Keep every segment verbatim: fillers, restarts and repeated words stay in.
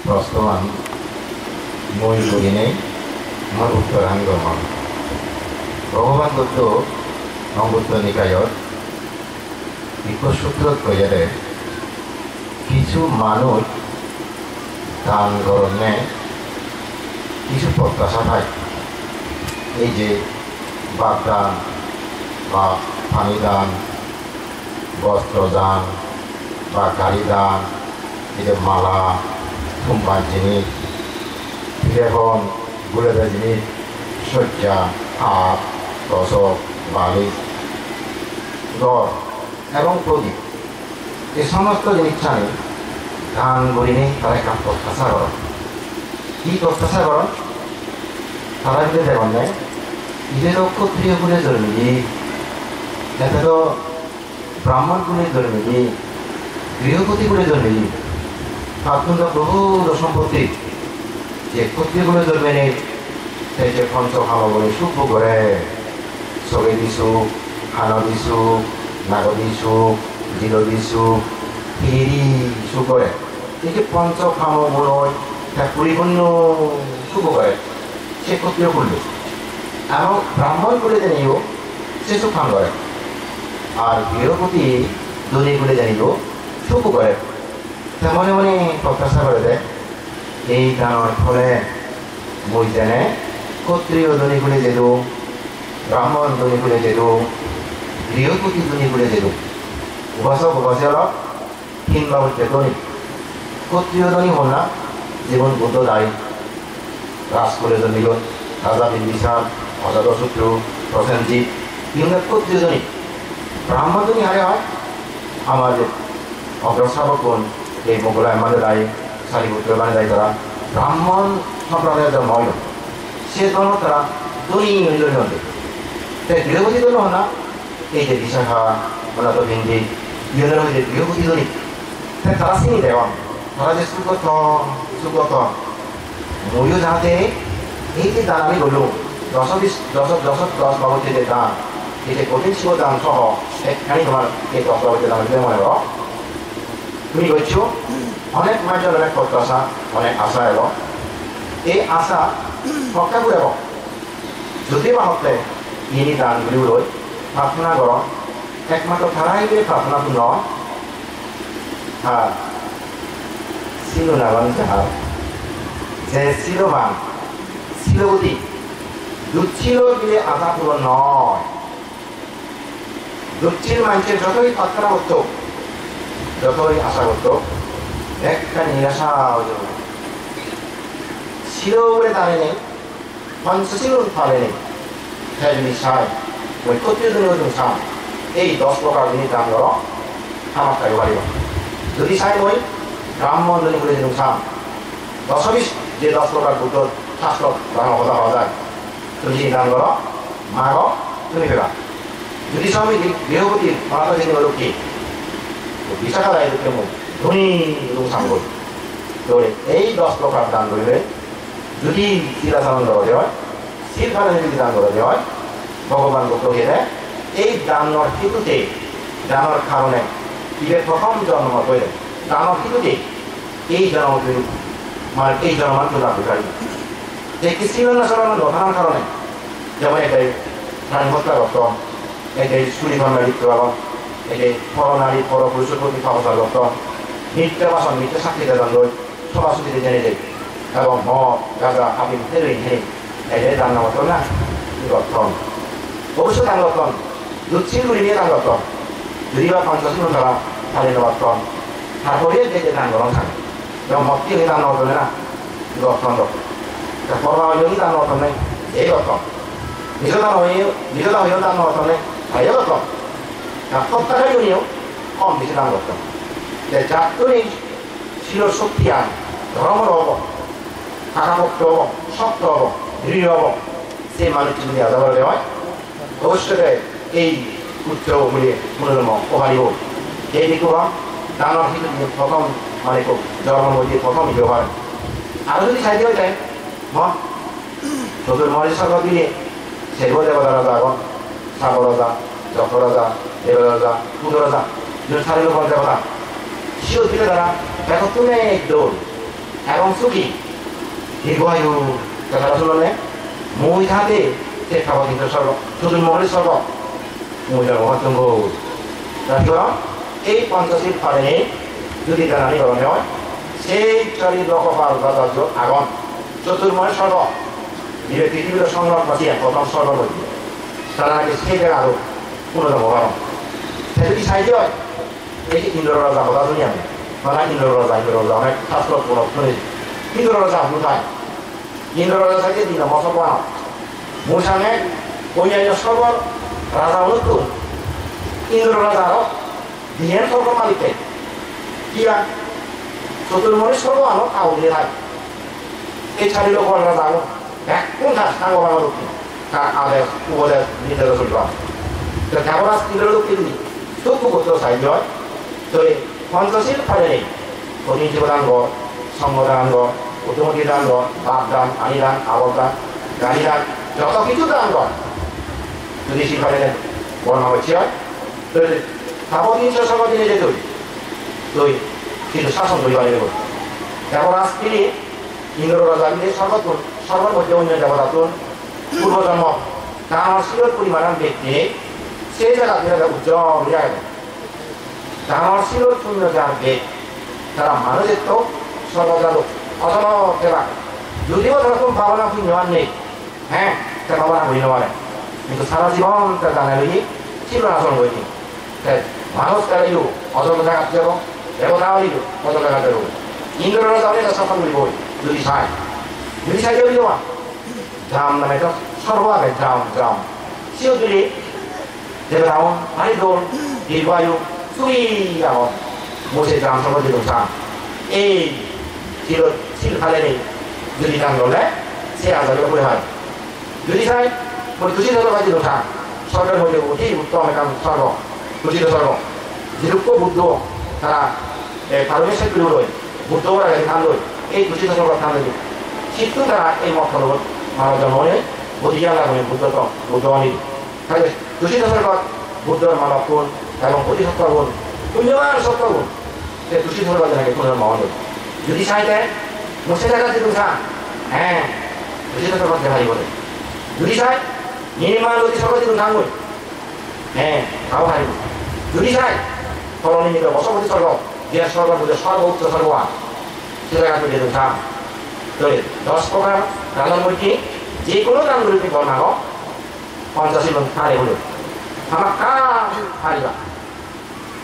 Proshnoan mui gurinei mor uttoran gomon. Bhogoban Buddho Anguttara Nikayot ikko sutrot hoyede, kichu manuj dan goronne kichu protyasha thai. Ei je bhat dan ba pani dan, bostro dan ba gari dan, ei je mala, thumbar jinis, tiripon, gulede jinis, sojja, hat, tosok, balis, ghor ebong prodip. Ei somosto jinissani dan gurinei tara ekkan protyasha goron. Hi protyasha goron? Tara jodi degonne, ije do Khattriyo kule jormeye, ete do Brahmon kule jormeye, Grihopoti kule jormeye, tattun do bohut sompotti. Je Khattriyo kule jormenei, te je poncho kamo bole suk bhog gore, sogedi suk, hanodi suk, nagodi suk, jilodi suk, hiri suk gore. Ei je poncho kamo gunoi te puripunno suk bhog gore, se Khattriyo kule. Aro Brahmon kule jeneyo se suk bhog gore. Ar Grihopoti dhoni kule jeneyo suk bhog gore. Te mone mone protyasha gorede, ei danor phole mui jene Khattriyo dhoni kule jedung, Brahmon dhoni kule jedung, Grihopoti dhoni kule jedung. Upasok upasika lok tin babotte dhoni. Khattriyo dhoni honna, jigun Buddho dai, rajkule dhoni hon, Raja Bimbisar, Ajatosotru, Prosenjit, igun Khattriyo dhoni. Brahmon dhoni hare hoi? Amar je ogro srabokkun, ei Moggolai Mandadai, Sariputro Mandadai tara Brahmon somprodayor jonmo oyon. Se dhonot tara dhoni oi dhoni onde. Te Grihopoti dhoni honna, ei je Visakha, Onato Pindi, igunore hoide Grihopoti dhoni. Te tara sini degon, tara je suk gotton, suk gotton. Muiyo jahate ei je dan ami gollung, dos bis, dos, dos, dos babotte je dan, ei je kothin sibor dan soho, ekkani tomar ei dos babotte dan bile mone goro. Tumi goccho, onek manjor onek protyasha, onek asha elo. Ei asha pokka purebo. Jodi ba hotte ini dan guri uloi, prarthona goro, ekmatro tara ibe prarthona puron, ha, silo nagon jahar, je siloban, silogudi, dussilo bile asha puron noi. Dussilo manche jotoi prarthona gottok, jotoi asha gottok, bekkani nirasha oi jebo. Silo ugure darenei, Panchashilun palenei, te jodi sai, mui Khattriyo dhoni oi jeyong san, ei dos prokar jinis dan goro, hamakkai oi pariba. Jodi sai mui Brahmon dhoni oi jeyong san, dos bis je dos prokar Buddho sastrot dano hoda hoda jai, tumi jodi dan goro, mago, tumi peba. Jodi sai mui Grihopoti, Onato Pindi, Lokkhi, Visakha dai dokke mui dhoni oi jeyong san goi. Tole ei dos prokar dan gurile, jodi sil acharon gorode oi, sil palone jodi dan gorode oi, Bhogoban Buddho hoyede, ei danor hetute, danor karone, ibe prothom jonmot hoyede, danor hetute, ei jonmot tumi, mane ei jonmot tumi lab guri pariba. Te ki sil acharon no thanar karone, jemon ekko prani hotta gotton, ekko suri gonna lipto agon, ekko poro nari, poro purusor proti pabachar gotton, micche bachon, micche sakki dedon loi, soba sudi de jene de. Ebong mod, gaja, haphing, heroin hene. Ede dan no gotton na? Gotton. Obossoi dan gotton. Dussil gurinei dan gotton. Jodi ba panchashilun tara pali no gotton. Tar pore je je dan goron tara. Jemon motti hoi dan no gotton na? Gotton do. Ta porba hoi dan no gotton ne? Ei gotton. Mijo dan hoi, mijo dan hoi dan no gotton ne? Ei gotton. Ta hotta hoi hoi hom besi dan gotton. Te jattun ei silor shoktian, dhoromor obo, pakapokto obo, shokto obo, drido obo, se manuj jodi aja gorede oi, obossoi te ei uttor mule monorom oi paribo. Ei dikku ba danor hintu prothom mane ikko jormo moddhe prothom oi pare. Aro jodi saide oi te, mo Sotur Maharishi sorgot gile, serbo debota raja agon, Sarpo raja, Jokkho raja, Debota raja, Kuto raja, igun sari lokor debota. Siyot bile tara begottun ek dol. Ebong sugi, dirghayu, kotha sunone, mui thade, se Thabotinso sorgo, Choturmoholi sorgo, mui jormo pattunggoi. Tara hi horon, ei Ponchosil palenei jodi danani gorone oi, sei sari lokopal raja jo agon, Choturmoholi sorgo, jibe prithibir songlogno siyan prothom sorgo boide. Tara naki sei jaga aro punorjonmo paron. Te jodi saide oi, ei je Indro raja hoda suni ami, bana Indro raja, Indro raja, onek sastro punot suni. Indro raja hudai? Indro raja saide di nombor sorgo ano. Mui sange onnanno sorgor raja unottun Indro raja aro diyen sorgor malik te. Kiya? Choturmoholi sorgo ano ta ugure thai. Ei sari lokopal raja ano bekkun ta sango bango dokke. Tar ades, upodes, nirdesh solibak. To Deboraj Indro dokke di, suk pugutro saide oi. To ei Ponchosil palenei, kothin sibor dan gor, songho dan gor, udumoti dan gor, bhat dan, pani dan, abor dan, gari dan, joto kichu dan gor. Jodi sil palenei borna gocche oi, to Thabotinso sorgo dine je tui, tui hintu sason guri paribe. Deboraj bile, Indro raja bile sorgottun, sorgor moddhe onyo debotattun purbo jonmo danor silor porimanan bej nei, sei jagat bile ujjol guri agede. Danor silor punyo jar bej, tara manuj etto, sorgo jadok, otolo debak. Judiyo tarattun bhabona punyo ar nei, he, te bhabona guri no pare. Hintu sara jibon te dane loye, silor asoron guri. Te manuj oleyo otolo jagat jebo, debota oleyo otolo jagat jebo. Indro raja ole te sason guribo, judi sai. Judi sai jodi jeba, Jam name ekkan sorgo age, Jam, Jam. Siyot bile debota un bari dol, dirghayu, sugi agon. Mui se Jam sorgo jidung sang. Ei silot sil palenei judi dan gorle, se aja guri pure pai. Judi sai, mui Tusito sorgo jidung sang. Sorgor moddhe oti uttom ekkan sorgo, Tusito sorgo. Jidukko Buddho tara, eh, Parami Sekkuluroi, Buddho ora gari thandoi, ei Tusito sorgot thandoi. Sittun tara ei motto loi mane jonmo nei, bodhi gyan lab guri Buddho to, Buddho oni. Tale Tusito sorgot Buddhor manob gun ebong bodhisotto gun, punyoban sotto gun, se Tusito sorgot jenei punyoban manob gun. Judi sai te, mui se jagat jidung sang, he, Tusito sorgot jei paribo de. Judi sai, nirman jodi sorgot jidung sang mui, he, tao paribo. Judi sai, toloni nirlobo sorgo, sorgo, je sorgo, je sorgo, utto sorgo, se jagat jidung sang. Tole, dos prokar danor moddhe je hono dan guri tui bol mago, Ponchosil un pare bole. Hamakkai pariba.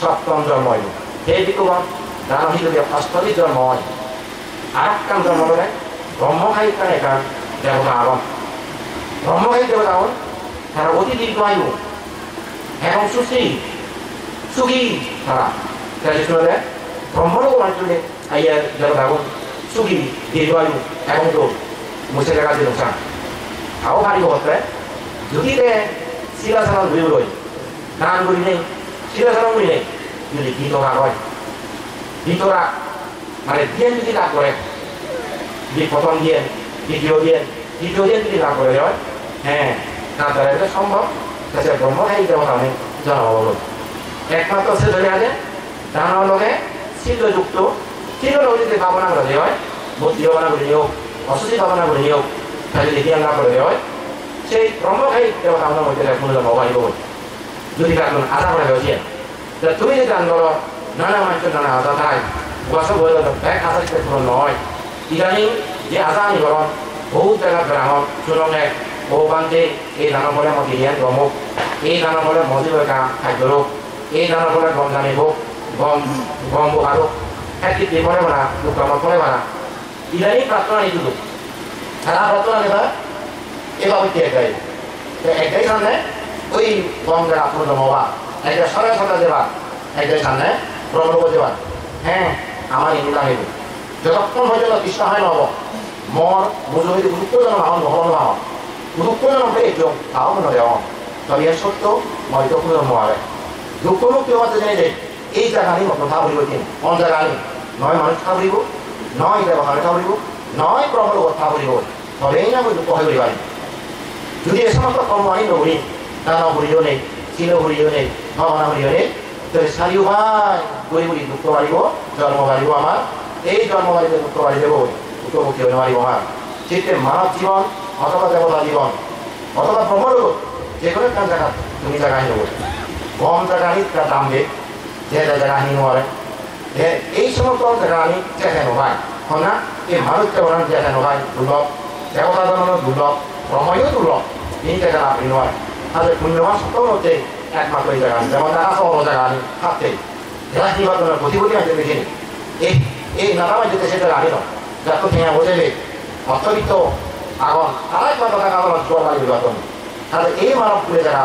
Soptom jonmo oibo. He bhikkhugon, dano hille osto di jonmo oi. Arekkan jonmo olode Brahmokayik name ekkan debota agon. Brahmokayik debota agon, tara oti dirghayu, ebong susri, sugi tara. Tara jissu olode Brahmologo manjore Aiya debota gun sugi, dirghayu, ebong to mui se jagat jidung sang. Tao paribo hotte, judi te sil acharon guri loi, dan gurinei, sil acharon gurinei, judi bitorag oi, bitorag, mane diyen judi lab gore, judi prothom diyen, ditiyo diyen, tritiyo diyen judi lab gore oi, he, tar dara ede sombhob, te se Brahmokayik debota mane jonmo obo. Ekmatro se jodi age, Danor loge silo jukto, silo loge jodi bhabona gora jai oi, bodhi bhabona guri hok, osuchi bhabona guri hok, ta jodi gyan lab gora jai oi, sei Brahmokayik debota gunor moddhe punojonmo obo paribo. Jodi kattun aja gora jai oi siyan. Ta tumi jodi dan goro, nana manjor nana aja thai, ubaso boi loge bek aja jodi puron no oi. Idaning je aja ani goron, bohut jagat berangot, sunonge, o bhante, ei dano phole mo diniyan gom hok, ei dano phole mo jibo ekka hajjo hok, ei dano phole gom jani hok, gom, gom bo aro, heti di phole bana, dukka mo phole bana. Idani prarthona ni tudu. Sara prarthona ni ba, eba hoite ekdai. Te ekdai sanne, oi gom jana purno mo ba. Ekdai sore sore jeba, ekdai sanne, Brahmologo jeba. He, amar ini lagibo. Jotokkon porjonto trisna hoi no obo, mor mujungedi udukko jonom agon, mohon agon. Udukko jonom pei ejjong, tao mone hoi agon. Tobe iyan sotto, moito punojonmo age. Dukko mukti obatte jeinei je, ei jagani moto tha puribo tin. Hon jagani? Noi manuj tha puribo, noi debota tha puribo, noi Brahmologot tha puribo. Tobei na mui dukko hoi puri parim. Judi ei somosto kormo ani no guri, dano guriyo nei, silo guriyo nei, bhabona guriyo nei, tole sariyo pai guri guri dukko baribo, jonmo baribo amar, Ei jonmo barite dukko bari jebo, dukko mukti oi no paribo ar. Sitte manob jibon, othoba debota jibon, othoba Brahmalogot, je hono ekkan jagat tumi jaga hinoba. Gom jaga ani ekka dam de, je je jaga hini no pare. Te ei somosto jaga ani jete no pai. Honna, ei manuj jebonan jete no pai, durlob, debota jonmo durlob, Brahmayo durlob, ini jaga ani no pare. Tale punyoban sotto moddhe ekmatro ei jaga ani, jemon Naga sohoro jaga ani, hatte. Jara nirbadonor goti goti age hijeni. Ei, ei nana manje te se jaga ani no. Jatto tenga boje be, otto bitto agon, tara ekbar jaga agon, jual bali nirbadon. Tale ei manob kule jaga,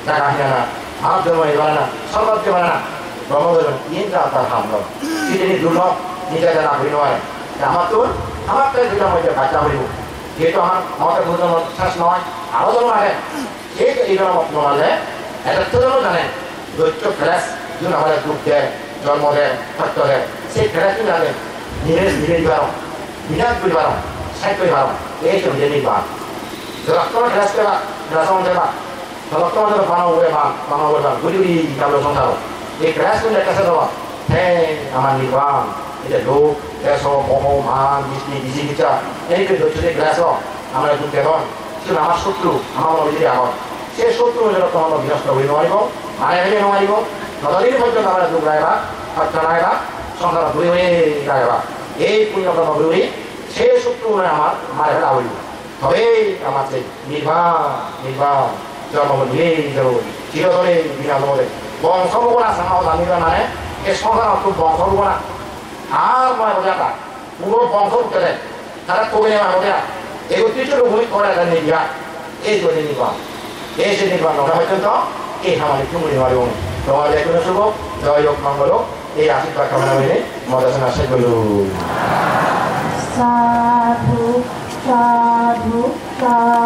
jaga hinana, manob jonmo nirbadona, sorgot je banana, Brahmo jonmo, iyen ja tar ham no. Hijeni durlob, nije jaga guri no pare. Amattun, amattun duita manje baccha poribo. Jehetu amar, amattun jonmo ses noi, aro jonmo age. Ei je ei jonmot no marle, eto to jonmo jane, doitto class, jun amare duk de, jonmo de, hosto de, se class jun jane, nire nire di paro, binaj guri paro, side guri paro, ei se hoide nirban. Jotokton class deba, class on deba, jotokton jotokton bana ugure ban, bana ugure ban, guri guri galo songsaro. Ei class jun ekka se doba, he amar nirban, ei je lok, deso, moho, man, bisti, biji, bicha, ei je doitto je class o, amare duk dedon, Sigun amar sotru, amar mono bidire agon. Se sotru unore to hono binosto guri no paribo, mare fele no paribo. Jotodin porjonto amare duk raiba, hosto raiba, songsarot duri hoi raiba. Ei punyo kormo guri guri se sotru unore amar mare fela poribo. Tobei amar se nirban, nirban, jonmo bidire jebo, chirotore binaj obo de. Bongso bogona sama oda nirban mane, ei songsarot bongso bogona. Ar mone boja ta. Puro bongso utte de. Tara kobe ne mane de. Ego tichu ro bhumi kora da ne dia. Ei to ne niba. Ei se niba no hoito to. Ei hamari tumuri mari on. To ale kuno subo. Joy yok mongol ok. Ei ashirbad kamona gorinei. Moda sana se golo. Sadhu, sadhu, sadhu.